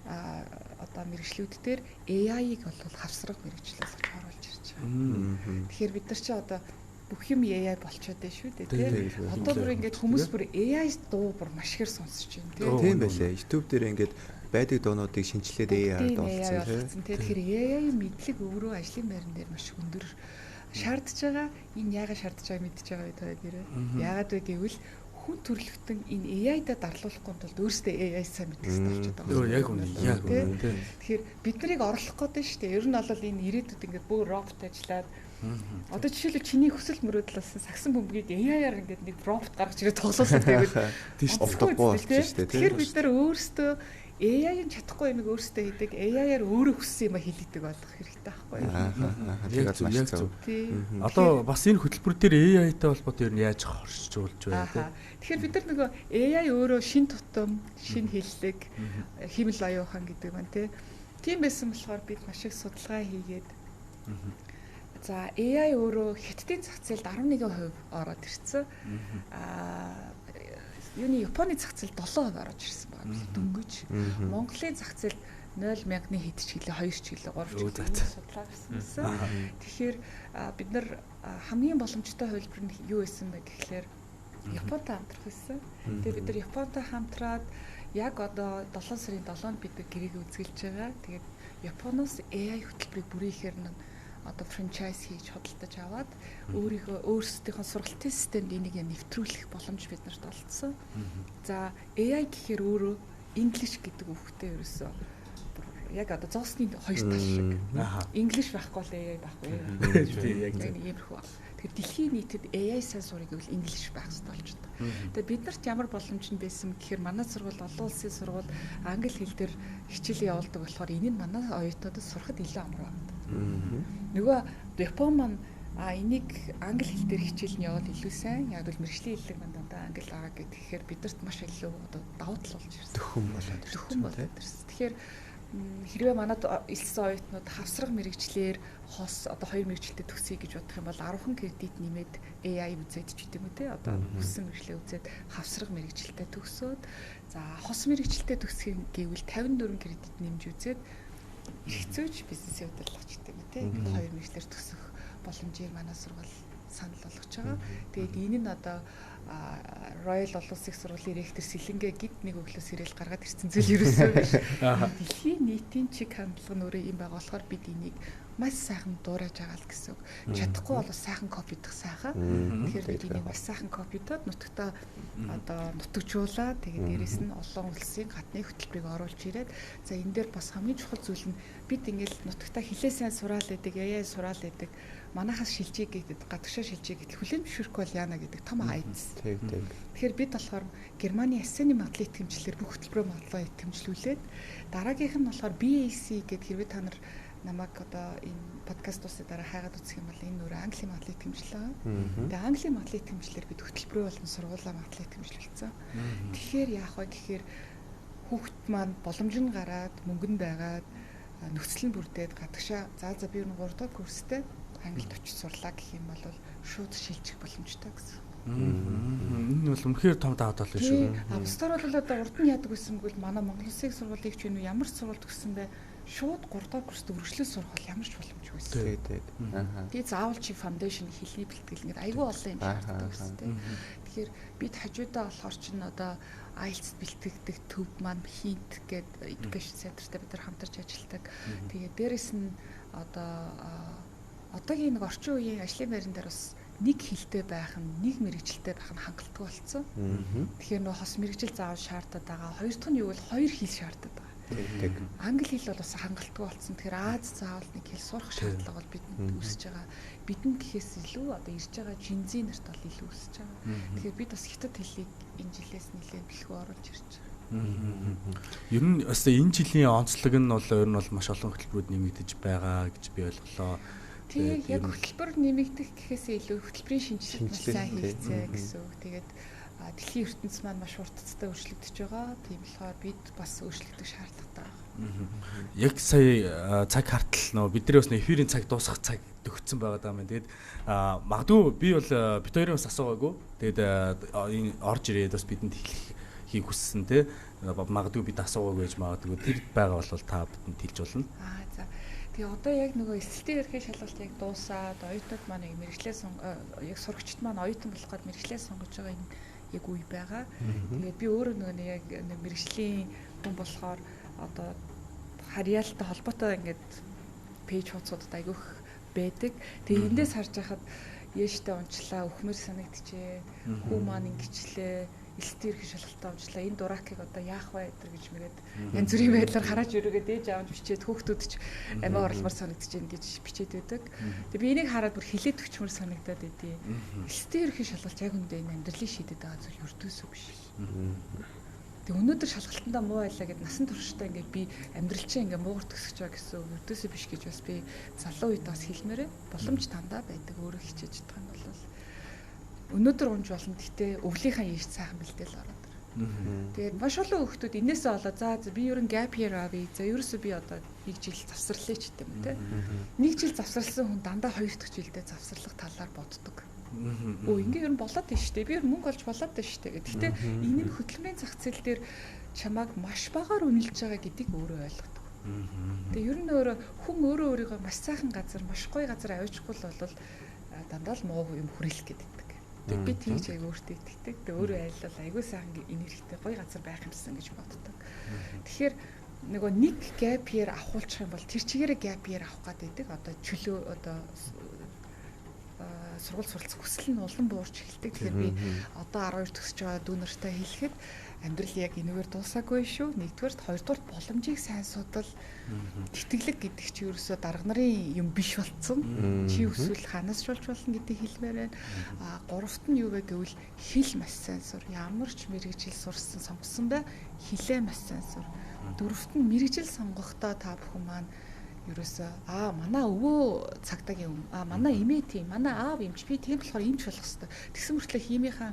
одоо мэргэжлүүд дээр AI-г бол хавсрах мэргэжил болгож оруулж ирж байгаа. Тэгэхээр бид нар чи одоо бүх юм AI болчиход байна шүү дээ, тийм. Одоо бүр ингээд хүмүүс бүр AI дуу бүр маш ихээр сонсож байна, тийм. Тийм байлээ. YouTube дээр ингээд байдаг дуунуудыг шинжилээд AI-аар дуулсан, тийм. Тэгэхээр AI-ийн мэдлэг өөрөө ажлын байран дээр маш өндөр шаардж байгаа. Энэ яагаад шаардж байгааг мэдж байгаа бай таа гэрээ. Яагаад вэ гэвэл хүн төрөлхтөн энэ AI-да дарлуулахгүй тулд өөрсдөө AI сайн мэдэх хэрэгтэй болчиход байгаа. Яг үнэ. Яг үнэ. Тэгэхээр бид нарыг орлох гээд байна шүү дээ. Ер нь бол энэ ирээдүйд ингээд бүр робот ажиллаад одоо жишээлбэл чиний хүсэл мөрөөдөл болсон сагсан бөмбөгийг AI-аар ингээд нэг робот гаргаж ирээд тоглуулсан гэвэл тийш утгагүй болчих шүү дээ. Тэгэхээр бид нар өөрсдөө AI-ын чадахгүй юмыг өөрсдөө хийдэг, AI-аар өөрөө хүссэн юм а хийлгэдэг болох хэрэгтэй байхгүй юу? Яг зөв, яг зөв. Одоо бас энэ хөтөлбөр дээр AI-тай холбоотой ер нь яаж хоршуулж байна те? Тэгэхээр бид нар нөгөө AI өөрөө шин тутам, шин хэллэг, хиймэл оюун ухаан гэдэг маань те. Тийм байсан болохоор бид маш их судалгаа хийгээд за AI өөрөө Хятадын зах зээлд 11% ороод ирсэн. Юуны Японы зах зээлд 7% орж ирсэн байна. Дөнгөж. Монголын зах зээлд 0.000 хэд ч гэлээ 2 ч гэлээ 3 ч гэлээ судлаа гарсан. Тэгэхээр бид нар хамгийн боломжтой хувилбар нь юу байсан бэ гэхлээр Японтай хамтрах байсан. Тэгээд бид нар Японтай хамтраад яг одоо 7 сарын 7-нд бид гэрээг үзгэлж байгаа. Тэгээд Японоос AI хөтөлбөрийг бүрийхээр нь одоо франчайз хийж худалдаж аваад өөрийнхөө өөрсдийнхөө сургалтын системд энийг нэвтрүүлэх боломж бид нарт олдсон. За AI гэхээр өөрөө English гэдэг үгтэй ерөөсөө яг одоо зоосны хоёр тал шиг. English байхгүй бол AI байхгүй. Тийм яг нэг иймэрхүү. Тэгэхээр дэлхийн нийтэд AI сайн сурах гэвэл English байх хэрэгтэй болчиход. Тэгээ бид нарт ямар боломж нь байсан гэхээр манай сургууль олон улсын сургууль англи хэл дээр хичээлээ явуулдаг болохоор энэ нь манай оюутнуудад сурахад илүү амар байна. Нөгөө Япон маань энийг англи хэл дээр хичээл нь явуул илүү сайн. Яг бол мэргэжлийн хэллэг маань дандаа англи байгаа гэхээр бидэрт маш илүү одоо давуу тал болж ирсэн. Төхөн болоод ирсэн. Төхөн болоод ирсэн. Тэгэхээр хэрвээ манад элсэн оюутнууд хавсрах мэргэжлээр хос одоо хоёр мэргэжилтэд төгсөе гэж бодох юм бол 10 кредит нэмээд AI үзээд ч гэдэм үү те одоо хүссэн мэргэжлээ үзээд хавсрах мэргэжилтэд төгсөөд за хос мэргэжилтэд төгсөх гэвэл 54 кредит нэмж үзээд эрх зүйч бизнесийн удирдлагч гэдэг юм те ингээд хоёр мэргэжлээр төгсөх боломжийг манай сургууль санал болгож байгаа. Тэгээд энэ нь одоо Royal олон улсын сургуулийн ректор Сэлэнгэ гид нэг өглөөс ирээл гаргаад ирсэн зүйл ерөөсөө биш. Дэлхийн нийтийн чиг хандлага нь өөрөө юм байгаа болохоор бид энийг маш сайхан дуурайж байгаа л гэсэн үг. Чадахгүй бол сайхан копидох сайхан. Тэгэхээр бид энийг маш сайхан копидод нутагтаа одоо нутагжуулаад тэгээд дээрэс нь олон улсын гадны хөтөлбөрийг оруулж ирээд за энэ дээр бас хамгийн чухал зүйл нь бид ингээл нутагтаа хилээ сайн сураал гэдэг, AI сураал гэдэг манахаас шилжиж гэдэг, гадагшаа шилжиж гэдэг хүлээн зөвшөөрөхгүй бол яана гэдэг том айдас. Тэгэхээр бид болохоор Германы Ассены магадлалын итгэмжлэлээр бүх хөтөлбөрөө магадлалаа итгэмжлүүлээд дараагийнх нь болохоор BAC гэдэг хэрвээ та нар намайг одоо энэ подкаст дуусны дараа хайгаад үзэх юм бол энэ өөрөө Английн магадлалын итгэмжлэл байгаа. Тэгээ Английн магадлалын итгэмжлэлээр бид хөтөлбөрөө болон сургуулаа магадлалын итгэмжлүүлсэн. Тэгэхээр яах вэ гэхээр хүүхд маань боломж нь гараад мөнгө нь байгаад нөхцөл нь бүрдээд гадагшаа за би юу 3 дахь курстэй англид очиж сурлаа гэх юм бол шууд шилжих боломжтой гэсэн. Энэ бол үнэхээр том давуу тал шүү. А бусдаар бол одоо урд нь яадаг байсан гэвэл манай Монгол Улсын сургуулийг ч юм уу ямар ч сургууль төгссөн бэ? Шууд 3 дахь курст үргэлжлэл сурах бол ямар ч боломжгүй байсан. Тэгээ заавал чи foundation хэлний бэлтгэл ингээд айгүй олон юм шаарддаг гэсэн тийм. Тэгэхээр бид хажуудаа болохоор чинь одоо IELTS бэлтгэдэг төв маань HINT гэдэг education center-тэй бид нар хамтарч ажилладаг. Тэгээ дээрэс нь одоо одоогийн нэг орчин үеийн ажлын байран дээр бас нэг хэлтэй байх нь, нэг мэрэгжилтэй байх нь хангалтгүй болсон. Тэгэхээр нөө хос мэрэгжил заавал шаардаад байгаа. Хоёр дахь нь юу вэ? Хоёр хэл шаардаад байгаа. Англи хэл бол бас хангалтгүй болсон. Тэгэхээр Аз заавал нэг хэл сурах шаардлага бол бидэнд үүсэж байгаа. Бидэнд гэхээс илүү одоо ирж байгаа жинзийн нарт бол илүү үүсэж байгаа. Тэгэхээр бид бас хятад хэлийг энэ жилээс нэлээд бэлхүү оруулж ирж байгаа. Ер нь бас энэ жилийн онцлог нь бол ер нь бол маш олон хөтөлбөрүүд нэмэгдэж байгаа гэж би ойлголоо. Тийм, яг хөтөлбөр нэмэгдэх гэхээсээ илүү хөтөлбөрийн шинжилэлт маш сайн хийгдсэн гэсэн үг. Тэгээд дэлхийн ертөнц маань маш хурдцтай өөрчлөгдөж байгаа. Тийм болохоор бид бас өөрчлөгдөх шаардлагатай байна. Яг сая цаг хартал нөө бидний бас эфирийн цаг дуусах цаг төгссөн байгаа даа мэн. Тэгээд магадгүй би бол бит хоёрын бас асуугаагүй. Тэгээд энэ орж ирээд бас бидэнд хэлхийг хүссэн те. Магадгүй бид асуугаагүй гэж магадгүй тэр байгаа бол та бидэнд хэлж болно. За. Тэгээ одоо яг нөгөө эсэлтийн ерхий шалгалт яг дуусаад оюутнууд маань яг мэргэжлээ яг сурагчид маань оюутан болох гээд мэргэжлээ сонгож байгаа энэ яг үе байгаа. Тэгээд би өөрөө нөгөө нэг яг мэргэжлийн хүн болохоор одоо харьяалтай холбоотой ингээд пэйж хуудасуудад айгүйх байдаг. Тэгээ эндээс харж байхад яаштай унчлаа, өхмөр санагдчихэ, хүү маань ингэчлээ, элсэлтийн ерхий шалгалтаа унчлаа. Энэ дуракийг одоо яах вэ гэж мэгээд янз бүрийн байдлаар харааж өрөөгээд ээж аав нь бичээд хүүхдүүд ч амиа орломор санагдаж байна гэж бичээд байдаг. Тэгээ би энийг хараад бүр хилээд өчмөр санагдаад байдیں۔ Элсэлтийн ерхий шалгалт яг үндэ энэ амьдралыг шийдэд байгаа зүйл өрдөөсөө биш. Тэгээ өнөөдөр шалгалтандаа муу байлаа гэд насан туршдаа ингээд би амьдрал чинь ингээд муугар төсөж байгаа гэсэн үг өрдөөсөө биш гэж бас би залуу үед бас хэлмээрээ боломж дандаа байдаг. Өөрөө хичээж чадах юм бол өнөөдөр унж болно. Гэхдээ өвлийнхаа ийш сайхан бэлдээл ороод ирнэ. Тэгээд маш олон хүүхдүүд энээсээ болоо за би ер нь gap year авъя. За ерөөсөө би одоо нэг жил завсарлаа ч гэдэм үү те. Нэг жил завсарласан хүн дандаа хоёр дахь жилдээ завсарлах талаар боддог. Өө ингээ ер нь болоод байна шүү дээ. Би ер нь мөнгө олж болоод байна шүү дээ. Гэхдээ энэ нь хөдөлмөрийн зах зээл дээр чамааг маш багаар үнэлж байгаа гэдгийг өөрөө ойлгодог. Тэгээ ер нь өөрөө хүн өөрөө өөрийгөө маш сайхан газар, маш гоё газар аваачихгүй л бол дандаа л муу юм хүрээлэх гэдэг. Би тэгж аяг өөртөө итгэдэг. Тэгээ өөрөө айлал айгүй сайхан энергитэй гоё газар байх юмсан гэж боддог. Тэгэхээр нөгөө нэг gap year авахулчих юм бол тэр чигээрээ gap year авах гэдэг. Одоо чөлөө одоо сургууль суралцах хүсэл нь улам буурч эхэлдэг. Тэгэхээр би одоо 12 төгсөж байгаа дүү нартай хэлэхэд амьдрал яг энэгээр дуусаагүй шүү. Нэгдүгээрт, хоёрдугаарт боломжийг сайн судал. Тэтгэлэг гэдэг чи ерөөсөө дарга нарын юм биш болцсон. Чи өсвөл ханаас жуулж болно гэдгийг хэлмээр байна. А гуравт нь юу вэ гэвэл хэл маш сайн сур. Ямар ч мэргэжил сурсан сонгосон бай. Хилээ маш сайн сур. Дөрөвт нь мэргэжил сонгохдоо та бүхэн маань ерөөсөө манай өвөө цагдаагийн юм. Манай эмээ тийм, манай аав эмч. Би тийм болохоор эмч болох хэвээр. Тэгсэн мөртлөө химийнхаа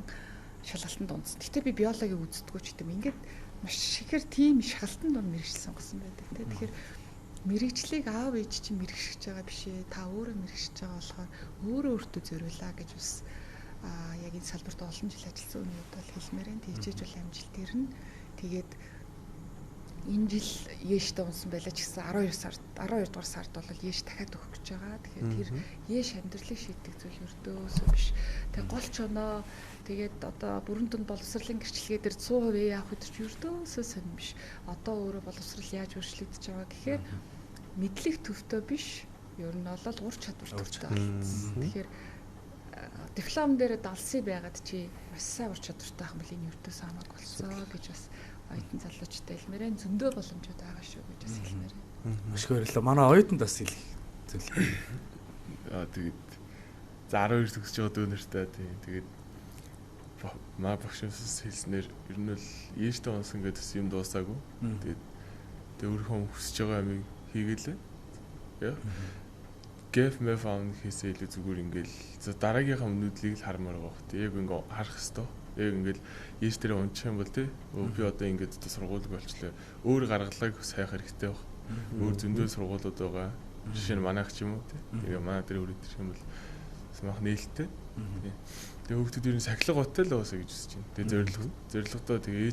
шалгалтанд унтсан. Гэтэ би биологи үздэггүй ч гэдэм. Ингээд маш ихээр тийм шалгалтанд дунд мэргэжил сонгосон байдаг те. Тэгэхээр мэргэжлийг аав ээж чинь мэргэшиж байгаа биш ээ. Та өөрөө мэргэшиж байгаа болохоор өөрөө өөртөө зориулаа гэж бас яг энэ салбарт олон жил ажилласан үеуд бол хэлмээр байна. Тэгжээж бол амжилт ирнэ. Тэгээд энэ жил Ээштэй унсан байлаа ч гэсэн 12 сард 12 дугаар сард бол Ээш дахиад өгөх гэж байгаа. Тэгэхээр тэр Ээш амьдралыг шийддэг зүйл өрдөөсөө биш. Тэгээ гол чоноо тэгээд одоо бүрэн дүнд боловсролын гэрчлэгээ дээр 100% ээ авах гэдэг чинь өрдөөсөө сонир биш. Одоо өөрөө боловсрол яаж өөрчлөгдөж байгаа гэхээр мэдлэг төвтэй биш. Ер нь бол ур чадвар төвтэй болсон. Тэгэхээр диплом дээр далсыг байгаад чи маш сайн ур чадвартай байх юм бол энэ өрдөөсөө хамаагүй болцоо гэж бас оюутан залуучтай хэлмээр энэ зөндөө боломжууд байгаа шүү гэж бас хэлмээр. Маш их баярлалаа. Манай оюутанд бас хэлэх зүйл. Тэгээд за 12 төгсөж байгаа дүү нартай тийм. Тэгээд маа багшаас хэлснээр ер нь бол ээжтэй унсан гэдэг бас юм дуусаагүй. Тэгээд өөрийнхөө хүсэж байгаа юмыг хийгэлээ. Яа. Гэф мэф аавн хийсээ илүү зүгээр ингээл за дараагийнхаа өнөдлийг л хармаар байгаа бох. Яг ингээ харах хэвээр. Яг ингээл ээж дээрээ унчих юм бол тий. Би одоо ингээд одоо сургуулиг болчлоо. Өөр гаргалгааг сайх хэрэгтэй баг. Өөр зөндөө сургуулиуд байгаа. Жишээ нь манайх ч юм уу тий. Тэгээ манай дээр өрөөд ирэх юм бол самах нээлттэй. Тэгээ хүүхдүүд ер нь сахилга баттай л уусаа гэж үзэж байна. Тэгээ зорилготой тэгээ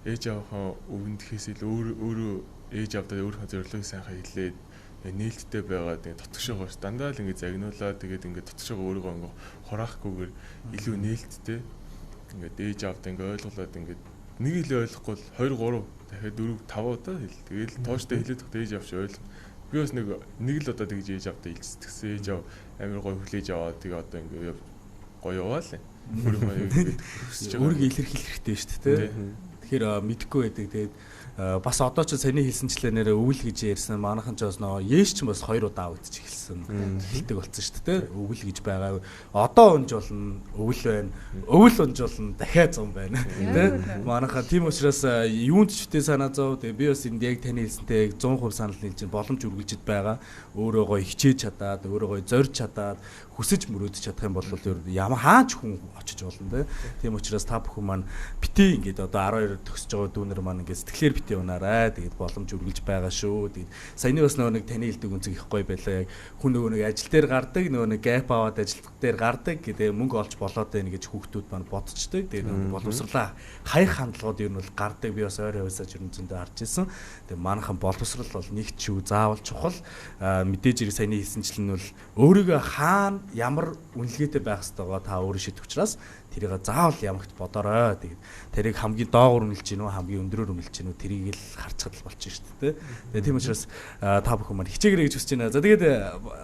ээж аавхаа өвөнд хийсэл өөрөө ээж авдаа өөрийнхөө зорилгыг сайхан хэлээд нээлттэй байгаад ингээд дотгошоогоо дандаа л ингээд загнуулаад тэгээд ингээд дотгошоогоо өөрийгөө ингээд хураахгүйгээр илүү нээлттэй ингээд ээж авдаа ингээд ойлголоод ингээд нэг хэл ойлгохгүй бол 2 3 дахиад 4 5 удаа хэл. Тэгэл тууштай хэлээд тахад ээж авч ойлгоо. Би бас нэг л удаа тэгж ээж авдаа илжчихсэн. Ээж ав амар гоё хүлээж аваад тэгээ одоо ингээд гоё яваа л. Өөрийнхөө ингээд хүсэж байгаа. Өөрийгөө илэрхийлэх хэрэгтэй шүү дээ, тэ. Тэгэхээр мэдэхгүй байдаг. Тэгээд бас одоо ч саяны хэлсэнчлээ нэрээ өвөл гэж ярьсан. Манайхан ч бас нөө Еш ч бас 2 удаа авагдчих эхэлсэн. Хэлдэг болсон шүү дээ. Өвөл гэж байгаа. Одоо унж болно, өвөл байна. Өвөл унж болно, дахиад зам байна. Тэ? Манайхан тийм учраас юунд ч үтэй санаа зов. Тэгээ би бас энд яг таны хэлсэнтэй яг 100% санал нийлж боломж үргэлжид байгаа. Өөрөө гоё хичээж чадаад, өөрөө гоё зорж чадаад, хүсэж мөрөөдөж чадах юм бол ямар хаач хүн очиж болно тэ. Тийм учраас та бүхэн маань бити ингээд одоо 12 төгсөж байгаа дүүнер маань ингээд сэтгэлээр бити унаарай. Тэгээд боломж үргэлж байгаа шүү. Тэгээд саяны бас нөгөө нэг таны хэлдэг үнцэг их гоё байлаа. Яг хүн нөгөө нэг ажил дээр гардаг, нөгөө нэг гэп аваад ажил дээр гардаг гэдэг мөнгө олж болоод байна гэж хүүхдүүд маань бодцдог. Тэгээд нөгөө боловсрлаа хаях хандлагууд ер нь бол гардаг. Би бас ойр хавьсаж ер нь зөндөө харж ирсэн. Тэгээд манайхан боловсрал бол нэг ч юу заавал чухал. Мэдээж хэрэг саяны хэлсэнчлэн нь бол өөрийгөө хаана ямар үнэлгээтэй байх ёстойгоо та өөрөө шийдэх учраас тэрийг заавал ямагт бодоорой. Тэгээд тэрийг хамгийн доогуур үнэлж гин үү, хамгийн өндөрөөр үнэлж гин үү, тэрийг л харцгаад л болчих шүү дээ. Тэгээд тийм учраас та бүхэн маань хичээгэрэй гэж хүсэж байна. За тэгээд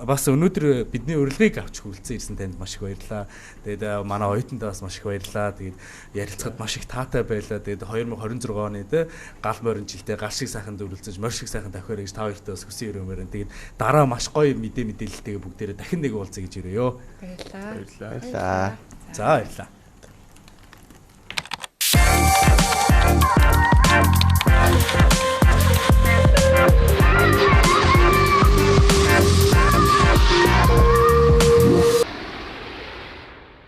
бас өнөөдөр бидний урилгыг авч хүрэлцэн ирсэн танд маш их баярлалаа. Тэгээд манай оюутандаа бас маш их баярлалаа. Тэгээд ярилцахад маш их таатай байлаа. Тэгээд 2026 оны тэ гал морин жилдээ гал шиг сайхан дөрвөлцөж, морь шиг сайхан давхиарэй гэж та хоёртой бас хүсэн өрөөмөр байна. Тэгээд дараа маш гоё мэдээлэлтэйгээ бүгдээрээ дахин нэг уулзъя гэж ирээё. Баярлалаа. Баярлалаа. За баярлалаа.